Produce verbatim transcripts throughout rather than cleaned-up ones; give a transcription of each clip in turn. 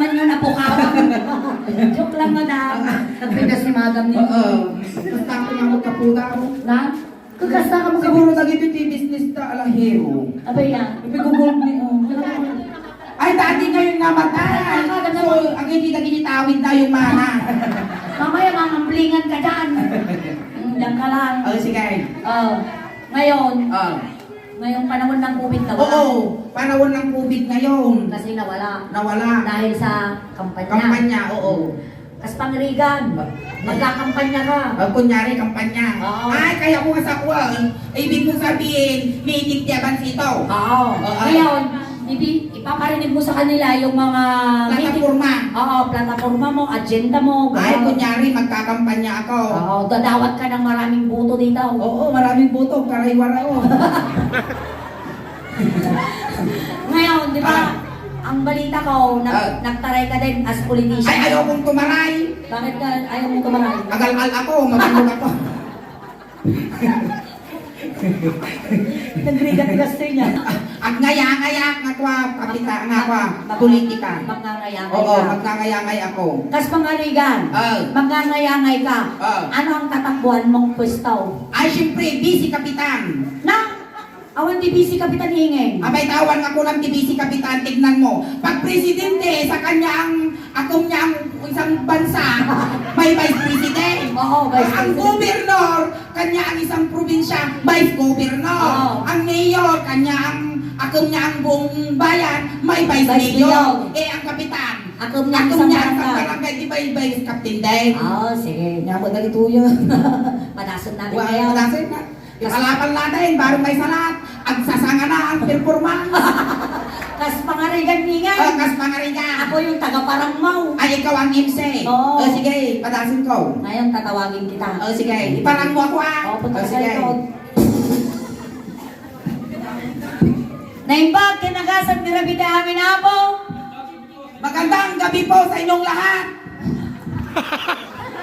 Ano na po ka? Joke lang, madam. Nagpitas ni madam ni Oo. Basta ako nga magkaputa ako. Na? Kagasta ka mo Siguro dagiti ti business ta alahero. Abay na. Ipigugol ni, oh. Ay, dati ngayon namatay. Ay, So, ang hindi dagiti tawid na yung mana. Mamaya, mamamblingan ka dyan. Hmm, diyan ka lang. Oh, sige. Oh. Ngayon, Oh. Ngayong panahon ng covid na wala. Oo, panahon ng covid ngayon. Kasi nawala. Nawala. Dahil sa kampanya. Kampanya, oo. Kas pangrigan, Ba- magkakampanya ka. Ah, kunyari, kampanya. Oo. Ay, kaya ko nga sa kuwan, ibig mo sabihin, meeting di abansito. Oo. Oo. Ngayon, ibi-, ipaparinig mo sa kanila yung mga meeting. Plataporma. Oo, plataporma mo, agenda mo, Ay, gano'n. Kunyari, magkakampanya ako. Oo, dadawat ka ng maraming boto dito. Oo, maraming boto, karaywa-rayo. Ngayon, di ba, Ah. ang balita ko, nag-, Ah. nagtaray ka din as politician. Ay, ayokong tumaray. Bakit ka ayaw mong tumaray? Agal-al ako, mabulog ako. Nagrigat-rigat niya. Agngayangayak nga kwa, kapita, nga kwa, politika. Magngangayanay Oo, ka. Magngangayanay ako. Kas pangarigan, Ah. magngangayanay ka. Ah. Ano ang tatakbuhan mong pwesto? Ay, siyempre, vice kapitan. Na? Awan ti vice kapitan, ingay. Abay, tawan nga kunam ti vice kapitan, tignan mo. Pag presidente, sa kanya ang, akum niya ang isang bansa, may vice president. Oo, vice Ang president. Gobernador, kanya ang isang probinsya, vice governor. Oo. Ang mayor, kanya ang, akum niya ang buong bayan, may vice Vice mayor. mayor. Eh, ang kapitan, Akum niya ang akum isang niya ang barangay. Isang barangay, di ba, vice captain din? Oo, sige. Nya mo dagito yun. Padason natin Wa-, ngayon. Padason na. Kas- Ipalaban natin, baru may salat. Agsasanga na ang performance. Kas pangarigan, ingay. Oh, kas pangarigan. Ako yung taga-parangmaw. Ay, ikaw ang M C. Oo. Oh, sige, padason ko. Ngayon, tatawagin kita. Oh, sige. Iparang mo ako, ah. Oo, punta Oh, ka sige. Sa likod. Naimbag, kinagasat, nirabita amin, Apo. Magandang gabi po sa inyong lahat.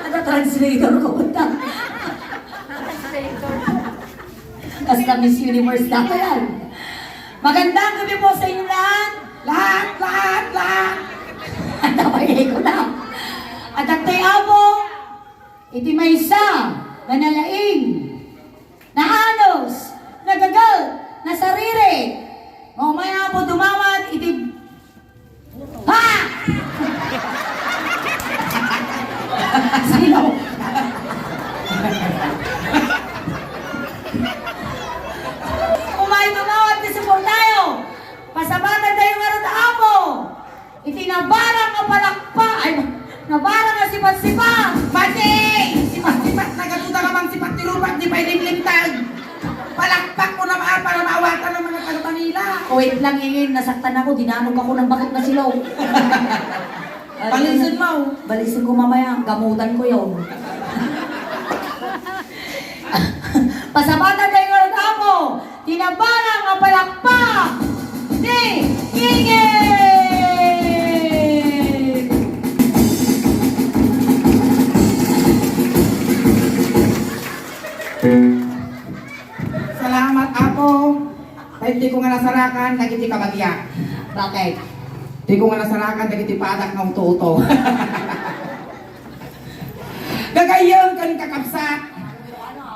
Ano, translator ko punta? Basta Miss Universe na ko yan. Magandang gabi po sa inyong lahat. Lahat, lahat, lahat. Ang tabayay ko na. At ang tayo po, iti maysa nga nalaing, naanus, nagagal, nasariri, nga umay-apo dumawat iti Ha? Sino? Umay tumawag ti suportayo. Pasabatan tayo nga rod, Apo. Iti nabarang nga palakpa-, ay, nabarang nga sipat-sipat. Mati! Sipat-sipat, nagaduda nga mang sipat ti rupak, di pay limlimtag. Palakpak ko na maan para maawatan ng mga taga Manila. O, wait lang, ingin, nasaktan ako, dinanog ako ng bakit na silong. Balisen mo. Balisen ko mamaya, gamutan ko yun. Pasabatan tayo nga rod, Apo. Ti nabarang nga palakpak ni Ingin! Salamat, Apo. Tay, di ko nga nasarakan dagiti kabagia. Bakit? Di ko nga nasarakan dagiti padak nga uto-uto. Gagayyem ken kakabsat,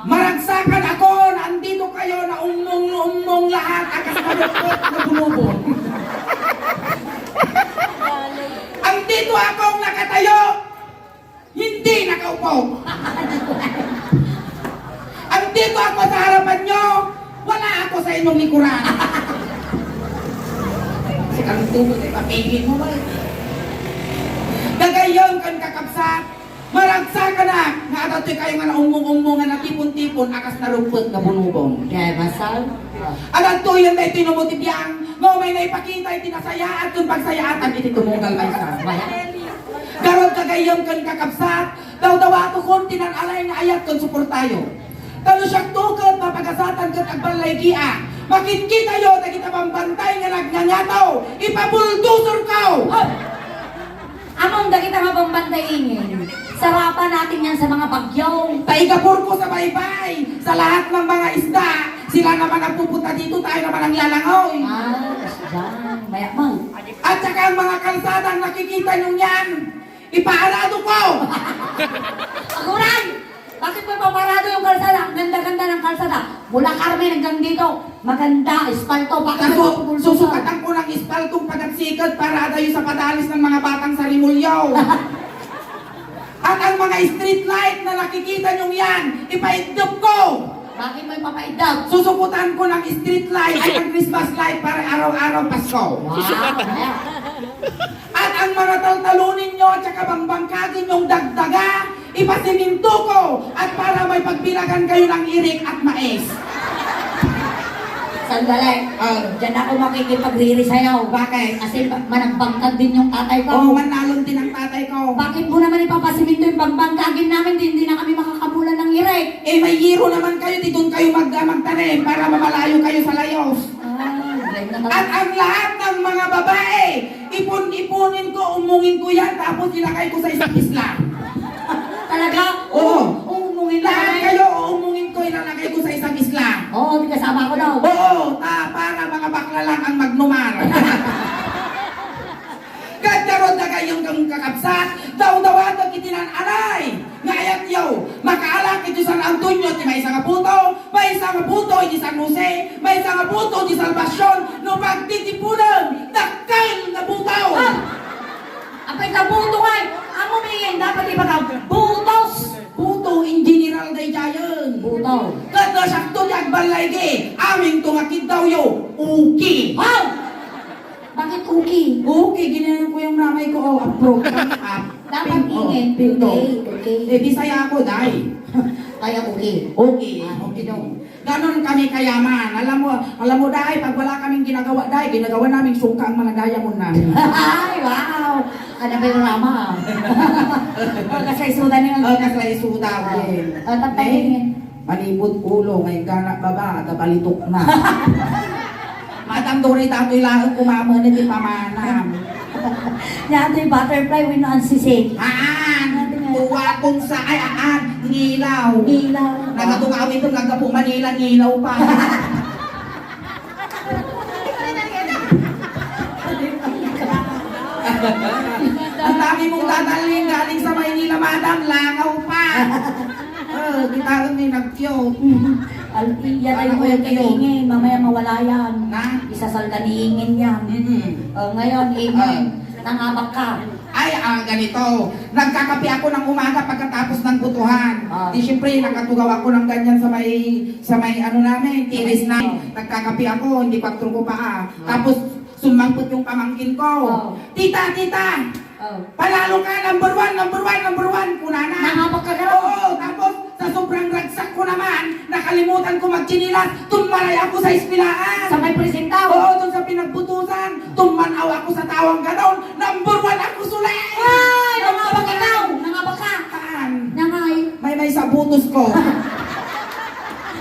maragsakan ako, andito kayo na umong-umong lahat, akas malukot na bulubon. Andito akong nakatayo, hindi nakaupo. Andito ako sa harapan nyo, wala ako sa inyong likuran. Sikang tubo, ipapigil mo ba? Gagayyem ken kakabsat, maragsakan nga adatoy kayo nga naumong-umong nga natipon-tipon, akas narupot nga bunubon. Kaya masal? Adatoy yan daytoy no mo ti biang, nga umay na ipakita iti nasayaat ken pagsayaatan iti tumugal maysa. Garud gagayyem ken kakabsat, dawdawato kon ti naan-alay nga ayat ken suportayo. Tano siak to ket mapagasatan ket agballaygia. Makitkitayo dagita bambantay nga nagngangato, ipabuldoser ko! Among dagita nga bambantay, ingin, sarapan natin yan sa mga bagyo. Paigapur ko sa baybay, sa lahat ng mga isda, sila naman ang pupunta dito, tayo naman ang lalangoy. Ah, isda. Mayakmang. At saka Ang mga kalsadang nakikita niyong yan, ipaarado ko! Aguray! Bakit mo ipaparado yung kalsada? Ang ganda-ganda ng kalsada. Mula Carmen hanggang dito, maganda, espalto. Bakit mo Kaso, pupulbusan? Susukatan ko ng espaltong pagatsikad para adayo sa padalis ng mga batang sarimulyaw. At ang mga street light na nakikita niyong yan, ipaiddep ko. Bakit mo ipapaiddep? Susukutan ko ng street light at ang Christmas light para araw-araw Pasko. Wow! At ang mga taltalunin nyo at saka bangbangkagin yung dagdaga, ipasiminto ko at para may pagbilagan kayo ng irik at mais. Sandali. Ah. Diyan ako makikipagriri sa'yo. Bakit? Kasi ba- managbangkag din yung tatay ko. Oo, manalon din ang tatay ko. Bakit mo naman ipapasiminto yung bangbangkagin namin? Di, hindi na kami makakabulan ng irik. Eh, may yero naman kayo. Di doon kayo mag- magtanim para mamalayo kayo sa layos. Ah, galing na talaga. At ang lahat ng mga babae, ipon-iponin ko, umungin ko yan, tapos ilagay ko sa isang isla. Talaga? Oo. Uumungin ka Lahat na. Kayo, uumungin ko, ilalagay ko sa isang isla. Oo, di kasama ko daw. Oo, ta, para mga bakla lang ang magnumar. Kadkarod na kayong kang kakabsat, daw-dawatek iti nan-anay nga ayatyo, makaalak iti San Antonio ti maysa nga buto, maysa nga buto iti San Jose, maysa nga buto iti Salvacion, no pagtitipunen, dakkel nga buto. Ah! Apay ka buto ay, amo mi, dapat ibaga, butos. Buto in general daydiayen. Buto. Ket no siakto ti agballaigi, amin to nga kiddawyo, uki. Wow! Bakit uki? Uki, ginano ko yung nanay ko, oh, approve. Up. Dapat Pin-, oh, ingin, pinto. Okay, okay. Eh, Bisaya ako, day. Kaya okay. Okay. Ah, okay daw. Ganon kami kayaman. Alam mo, alam mo, day, pag wala kaming ginagawa, day, ginagawa namin sungka ang mga diamond namin. Ay, wow! Ano ba yung rama? Oh, kasaysudan yun. Oh, kasaysudan. Ah, din. Oh, tapos Eh, ingin. Manipod ulo, nga inggana baba, da balitok na. Madam Dory, datoy laeng kumamen iti pamanam. Nia toy butterfly wenno ansisik. Haan! Ania toy nga? Tuwatong sa, ay, aan, ngilaw. Ngilaw. Nagatugaw ito, naggapu Manila, ngilaw pa. Ang dami mong dadalhin galing sa Maynila, madam, langaw pa. Oh, kita ko may nag-cute. Al-, iya Ano tayo ko yung kay cute? Ingin, mamaya mawala yan. Na? Isasalda ni Ingin yan. Mm-mm. Oh, ngayon, Ingin, Ah. nangabak ka. Ay, ah, ganito. Nagkakape ako ng umaga pagkatapos ng butuhan. Ah. Di, siyempre, nakatugaw ako ng ganyan sa may, sa may ano namin, terrace na. Ah. Nagkakape ako, hindi pagtruko pa, ah. Ah. Tapos, sumangkot yung pamangkin ko. Ah. "Tita, tita!" Oh. "Panalo ka, number one, number one, number one," kunana. Nangabak ka na? Oo, tapos sa sobrang ragsak ko naman, nakalimutan ko magtsinilas, tummalay ako sa eskwelahan. Sa may presintaw? Oo, dun sa pinagbutusan, tumman-aw ako sa tawang ganon, number one ako, suli! Ay, nangabak ka daw! Nangabak ka! Haan? Nangay? May, may sa butos ko.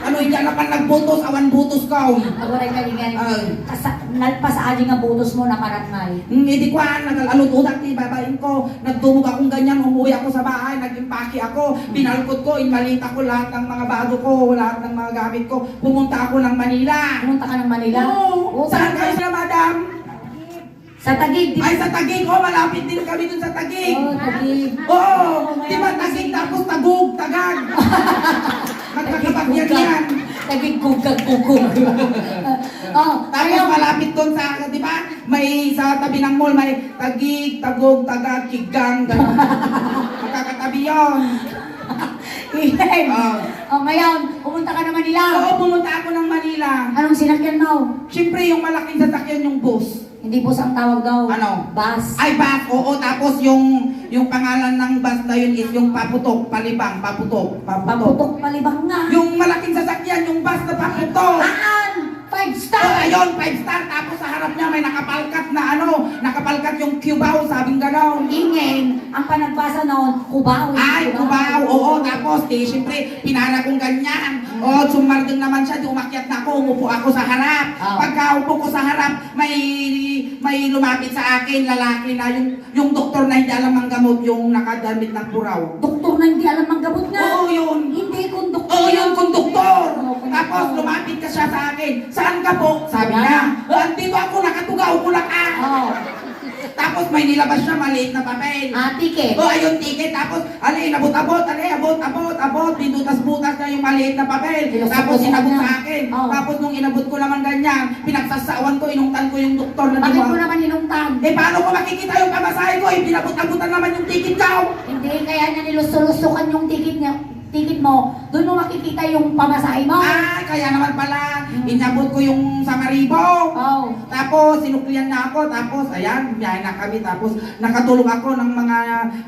Ano, hindi na pan nagbutos, awan butos ko. Aguray ka, Ingin. Ay. Kasa-, nalpas adi nga butos mo, naparangay. Hmm, hindi ko, ah, nag-alutudak ti babaeng ko. Nagdumog akong ganyan, umuwi ako sa bahay, nag-impake ako. Pinalkot ko, inmalita ko lahat ng mga bago ko, lahat ng mga gamit ko. Pumunta ako ng Manila. Pumunta ka ng Manila? Oo. Oo, saan kayo sila, madam? Sa Taguig, di ba? Ay, sa Taguig. Oh, malapit din kami dun sa Taguig. Oh, Taguig. Oo. Oh, di ba, Taguig tapos Tagug, Tagag. Magkakabagyan yan. Taguig, Gugag, Gugug. Oh, Tapos ayun. Malapit dun sa, di ba, may sa tabi ng mall, may Taguig, Tagug, Tagag, Kigang, gano'n. Magkakatabi yun. Ingin. Oh. Oh, ngayon, pumunta ka na Manila. Oo, pumunta ako ng Manila. Anong sinakyan mo? Siyempre, yung malaking sasakyan, yung bus. Hindi bus ang tawag daw. Ano? Bus. Ay, bus. Oo, tapos yung, yung pangalan ng bus na yun is yung Paputok, Palibang, Paputok, Paputok. Paputok, Palibang nga. Yung malaking sasakyan, yung bus na Paputok. Haan? Five star. Oh, ayun, five star. Tapos sa harap niya may nakapalkat na ano, nakapalkat yung Cubao, sabing gano'n. Ingin, ang panagbasa noon, Cubao, yung Ay, Cubao. Cubao, oo. Tapos, di, siyempre, pinara kong ganyan. Mm. Oh, sumardeng naman siya, di umakyat na ako, umupo ako sa harap. Oh. Pagkaupo ko sa harap, may, may lumapit sa akin, lalaki na yung, yung doktor na hindi alam manggamot, yung nakadamit ng puraw. Doktor na hindi alam manggamot nga? Oo, yun. Hindi, konduktor. Oo, yun, konduktor. Oo, konduktor. Tapos lumapit ka siya sa akin. "Saan ka po?" sabi niya. Ah. "Oh, andito ako, nakatugaw, Bulacan." Oh. Tapos may nilabas siya, maliit na papel. Ah, ticket. O, ayun, ticket. Tapos, ala, inabot-abot, ala, abot, abot, abot. Binutas-butas na yung maliit na papel. Tapos, inabot sa akin. Oh. Tapos, nung inabot ko naman ganyan, pinagsasawan ko, inungtan ko yung doktor na. Bakit mo naman inungtan? Eh, paano ko makikita yung pamasahe ko? Eh, pinabot-abutan naman yung ticket ko. Hindi, kaya niya niluso-lusukan yung ticket niya. Ticket mo, doon mo makikita yung pamasahe mo. Ah, kaya naman pala, inabot ko yung sangaribo. Oh. Tapos, sinuklian na ako. Tapos, ayan, biyahe na kami. Tapos, nakatulog ako ng mga,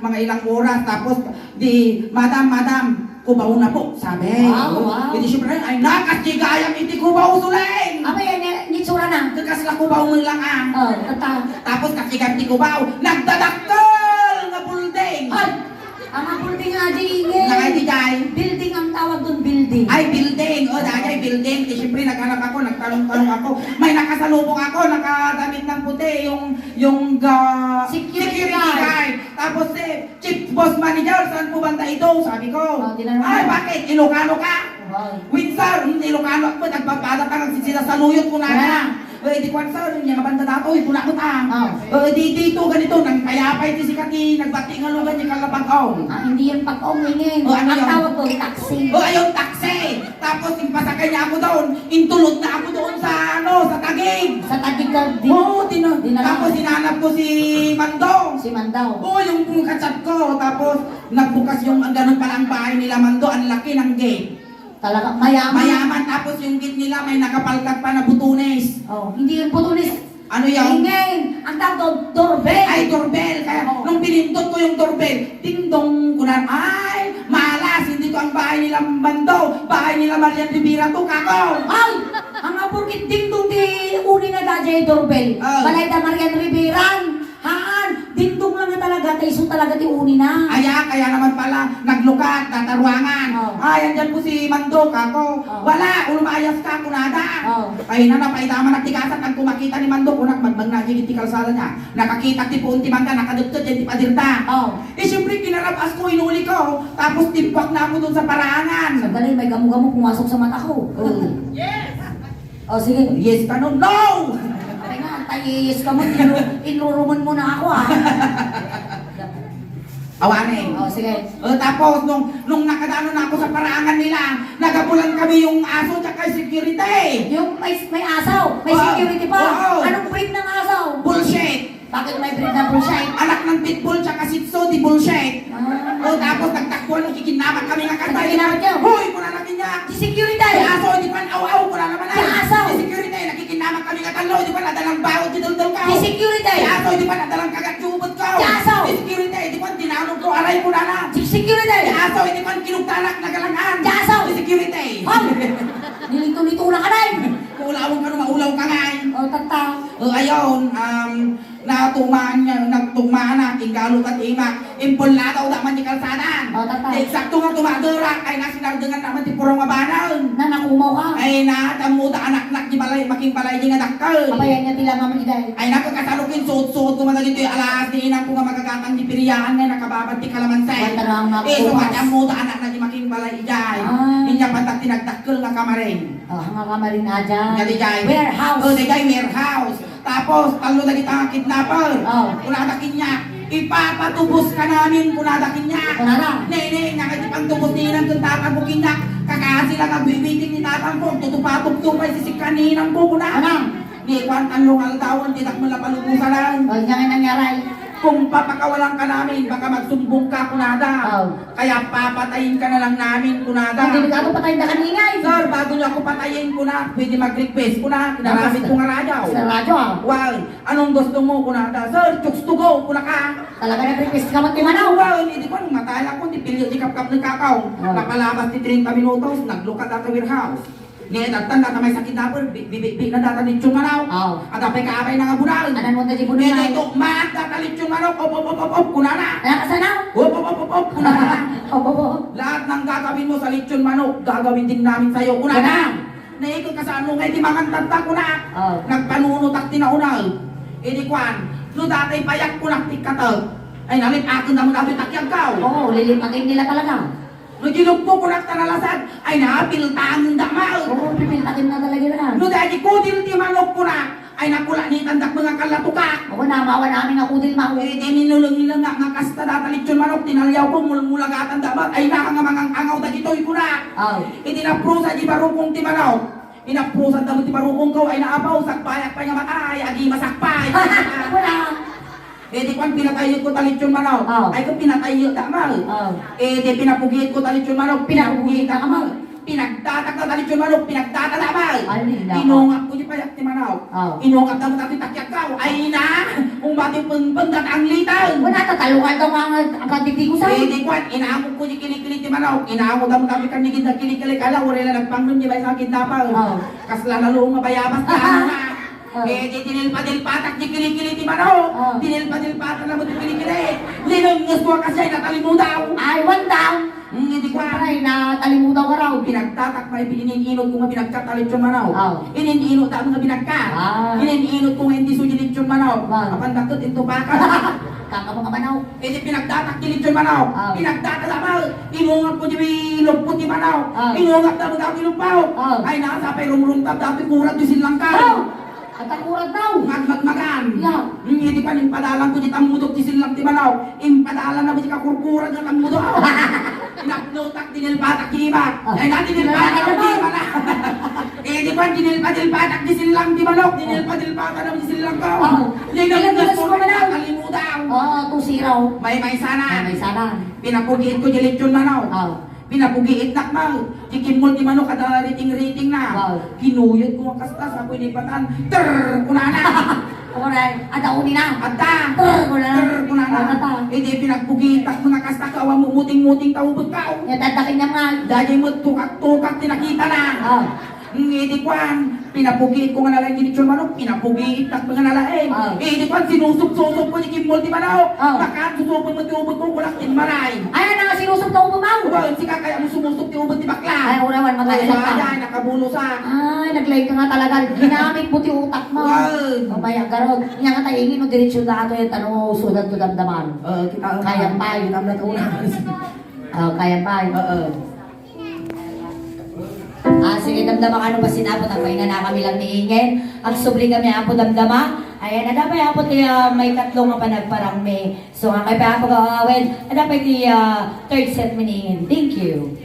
mga ilang oras. Tapos, di, "Madam, madam, Cubao na po," sabi. Wow, wow. Hindi, syempre, ay, nakas di gayam iti Cubao, Suleng. Apa yan, yan, yung tsura na? Kakas la Cubao mo lang, ah. Oh, tata. Tapos, kakigan ti Cubao, nagdadakkel nga building. Ay! Ang building nga di ingay. Nakay di jay? Building ang tawag doon, building. Ay, building. O, dagay, building. Di, syempre, naghanap ako, nagtanong-tanong ako. May nakasalubong ako, nakadamit ng puti, yung, yung ga-, security guard. Tapos, eh, "Chief, boss manager, saan po banda ito?" sabi ko. Oh, tinanong mo. "Ay, bakit? Ilocano ka?" Wow. "Win, sir, hmm, Ilocano ako, nagpapadatang ang sisira sa luyot ko na." Eh, di kwan, sir, yung mga banda dato, ito na ko ta. Oh. Eh, di, dito, ganito, nang kaya pa ito si Kati, nagbati nga lugan niya kalapag-ong. Ah, hindi yung pag-ong, ingin. Oh, ano yun? Ang tawag ko, taxi. Oh, ayun, taxi. Tapos, yung pasakay niya ako doon, intulot na ako doon sa, ano, sa Taguig. Sa Taguig ka, di-, Oo, tina-, di na lang. Tapos, hinanap ko si Mando. Si Mando. Oo, yung, yung kachat ko. Tapos, nagbukas yung, ang ganun pala ang bahay nila, Mando, ang laki ng gate. Talaga, mayaman. Mayaman, tapos yung gate nila may nakapalkad pa na butunes. Oh, hindi yung butunes. Ano yan? Ingay. Ang tawag doon, doorbell. Ay, doorbell. Kaya nung pinindot ko yung doorbell, ding dong, kunan, ay, malas, hindi to ang bahay nila Mando. Bahay nila Marian Rivera to, kako. Ay! Ang apurkit ding dong di uni na da jay doorbell. Oh. Balay da Marian Rivera. Haan, dindong lang nga talaga, ta isu talaga ti uni na. Aya, kaya naman pala, naglukat, dataruangan. Oh. Ay, andyan po si Mando, kako. Oh. Wala, lumayas ka, kunada. Oh. Ay, na, napaita man nagtigasan, agkumakita ni Mando, kunak, magmang na, ti kalsada niya. Nakakita ti puon ti mangga, nakaduktot, yan ti padirda. Oh. Eh, siyempre, kinarabas ko, inuli ko. Tapos, timpuak na ako dun sa parangan. Sandali, may gamo-gamo pumasok sa mata ko. Oh. Yes! O, sige. Yes ka, no? No! Kaya nga, antay yes ka mo, inru-, inruruman mo na ako, ah. Awane. O, sige. O, tapos, nung, nung nakadaan na ako sa parangan nila, nagabulan kami yung aso tsaka security. Yung may, may aso, may security pa. Oo. Anong breed ng aso? Bullshit. Bakit may breed na bullshit? Anak ng pitbull tsaka shih tzu, di bullshit. Ah. O, tapos nagtakbuan, nakikinamak kami nga kanta. Nakikinamak kayo? Hoy, kuna na kanya. Di security. Di aso, di pan aw-aw, kuna naman ay. Di aso. Di security, nakikinamak kami nga talo, di pan adalang baot, di daldal ka. Di security. Di aso, di pan adalang kagat, di ubot ka. Di aso. Di security, di pan tinanog ko, aray, kuna na. Di security. Di aso, di pan kinugtanak, nagalangan. Di aso. Di security. Hoy! Nilito-lito na ka na eh. Kuulawan ka na, maulaw ka nga eh. O, tata. O, ayun, um, Natumaan niya, nagtumaan na, tinggalo ka tima. Impullataw da man di kalsadan. O, tata. Di eksakto nga tumadera, ay na sinardengan naman ti purong a banal. Na, nakumaw ka. Ay na, tammo da anaknak di balay, making balay di nga dakkel. Abayan niya ti lamang iday. Ay na, pagkasalukin, suot-suot ko man dagitoy alas, di inang ko nga magagatang di piriyaan nga nakababad ti kalamansi. Wala na nga. Eh, so, oras. Tammo da anaknak di making balay iday. Ah. Inya pata tinagdakkel nga kamarin. O, nga kamarin, aja. Nga di jay. Warehouse. O, di jay, warehouse. Tapos, tallo dagita nga kidnapper. Oh. Kunada kaniak, "Ipapatubos ka namin," kunada kaniak. Kunada? "Nene, nagadi pantubos ni inang ken tatang ko," kaniak. "Kakasi lang agwiwiting ni tatang ko, tutupatog to pay sisik ka ni inang ko," kuna. Ano? Ni kuan, tallo nga aldaw, ti dakkel a palubosan. O, nya nga nangyari? "Kung papakawalan ka namin, baka magsumbong ka," kunada. Oh. Kaya papatayin ka na lang namin, kunada. Hindi ka ako patayin na kanina, eh. Sir, bago niyo ako patayin, kuna, pwede mag-request, kuna, kinaramit ko nga radyo. Sa radyo, ah. Well, anong gusto mo, kunada? Sir, chooks to go, kuna ka. Talaga nag-request ka, mati manaw. Well, hindi ko, matay lang ko, hindi pilyo, di kapkap ng kakaw. Oh. Napalabas ti treinta minutos, naglukat at warehouse. Ni datan data may sakit dapper, bi-, bi-, bi-, bi-, na data ni Chong Manaw. Aw. At apay kaabay na nga bunal. Anan mo na di bunal? Ni ito, maat data ni Chong Manaw, op, op, op, op, op, kunana. Anak ka sana? Op, op, op, op, op, kunana. Op, op, op. Lahat ng gagawin mo sa lechon manok, gagawin din namin sa'yo, kunana. Kunana. Naikot ka sa ano, ngay di mangan tanta, kuna. Oh. Nagpanuno tak tinaunal. Ini kwan, no datay payak kunak ti katag. Ay, nalit akin naman dati takyag ka. Oo, lilipatin nila talaga. No, ginugpo ko na tanalasad, ay, napiltaan da mal. Oo, pipiltakin na talaga na. No, dahil kudil ti manok ko na, Ay, nakula ni tandak mga kalatukak. Awan, namawan amin nga kudil, ma. Eh, di minulong-ilong nga, nga kasta data lechon manok, tinaliaw ko, mulmulagatan da, ma. Ay, naka nga mangang-angaw dagitoy, kuna. Oh. Iti naprusa di barukong ti manok. Inaprusan da mo ti barukong ko, ay naapaw, sakpayak pay nga matay, agi masakpay. Wala. Eh, di kwan, pinatay ko ta lechon manok. Oh. Ay, kung pinatay da, ma. Oh. Eh, di pinapugiit ko ta lechon manok, pinapugiit da, ma. Pinagtatak na ta lechon manok, pinagtatak na, ma. Ay, nila. Inungap ko di payak ti manok. Oh. Inungap da mo dati takyag ka. Ay, ina, kung bati pengpeng dat ang litang. Wala, tatalungan daw nga ang, ang pagtitigosan. Eh, di kwan, inamok ko di kilikili ti manok. Inamok da mo dati kan nigid na kilikili. Kala, wala na nagpangrum di ba sa kidnapper? Oh. Kasla na luong nga bayabas na. Oh. Eh, di dinilpa-dilpatak di kilikili ti manok. Oh. Dinilpa-dilpatak na mo di kilikili. Linungnges ko kasi ay natalimudaw. Ay, one down. Hmm, hindi ko. Ay, natalimudaw ka raw. Pinagtatak pa, inin-inot ko nga binagkat a lechon manok. Oh. Inin-inot da nga binagkat. Ah. Inin-inot ko nga hindi suji lechon manok. Wow. Apan bakit into baka? Kaka mga manok. Eh, di pinagtatak di lechon manok. Oh. Pinagtatak da, ma. Inungap ko di lupot ti manok. Oh. Inungap da mo dati lupaw. Oh. Ay, nasa pay rumrumtab dati kurat di sinlangka. Oh. At ang kurat daw. Magmagmagan. Yeah. Hmm, hindi pa, impadalan ko di tammudok di sinlang ti manok. Impadalan na mo di kakurkuran nga tammudok. Napnutak, dinilpatak di iba. Ah. Ay, na, dinilpatak di iba na. Eh, di pa, dinilpa-dilpatak di sinlang ti manok. Dinilpa-dilpatak na mo di sinlang ka. Ah. Linungnges ko na, kalimutan. Ah, two zero. May, may sana. May, may sana. Pinapugiit ko di lechon manok. Ah. Pinapugiit nak, ma. Di kimmol ti manok, ada riting-riting na. Wow. Kinuyot ko nga kasta, sa apoy ni patan. Ter! Kunana. Oray, ada uni na. Adda. Ter! Kunana. Ter! Kunana. Adda ta. Idi pinagpugitak mo na kasta ka, awan mo muting-muting taubot ka, oh. Nya, tadda kanyam nga. Dayay mo tukak-tukak ti nakita na. Ah. Ngidi kwan, pinapugiit ko nga nalaing di lechon manok, pinapugiit tak nga nalaing. Ah. Ngidi kwan, sinusop-susop ko di kimmol ti manok. Ah. Bakat susupon mo ti ubot ko, kulak ti maray. Ay, ano nga sinusop ti ubot mo? Wen, sika kaya mo sumusop ti ubot ti bakla. Ay, urawan, magkaya ka. Ay, nakabulosak. Ay, naglaing ka nga talaga. Ginamit mo ti utak mo. Wen. Mabaya, garod. Nya nga tayo, ingin mo diretsyo na ato yung ano, sudan to damdaman. Oo, kita. Kaya pa, kita na to. Ah, kaya pa. Oo. Ah, sige, damdama kano ba sinapot? Agpainanakami lang ni Ingen. Agsubli kami, Apo, damdama. Ayan, adda pay, Apo, ti, ah, may katlo nga panagparangmi. So, nga kay Apo, gawawid, adda pay ti, ah, third set mi ni Ingen. Thank you.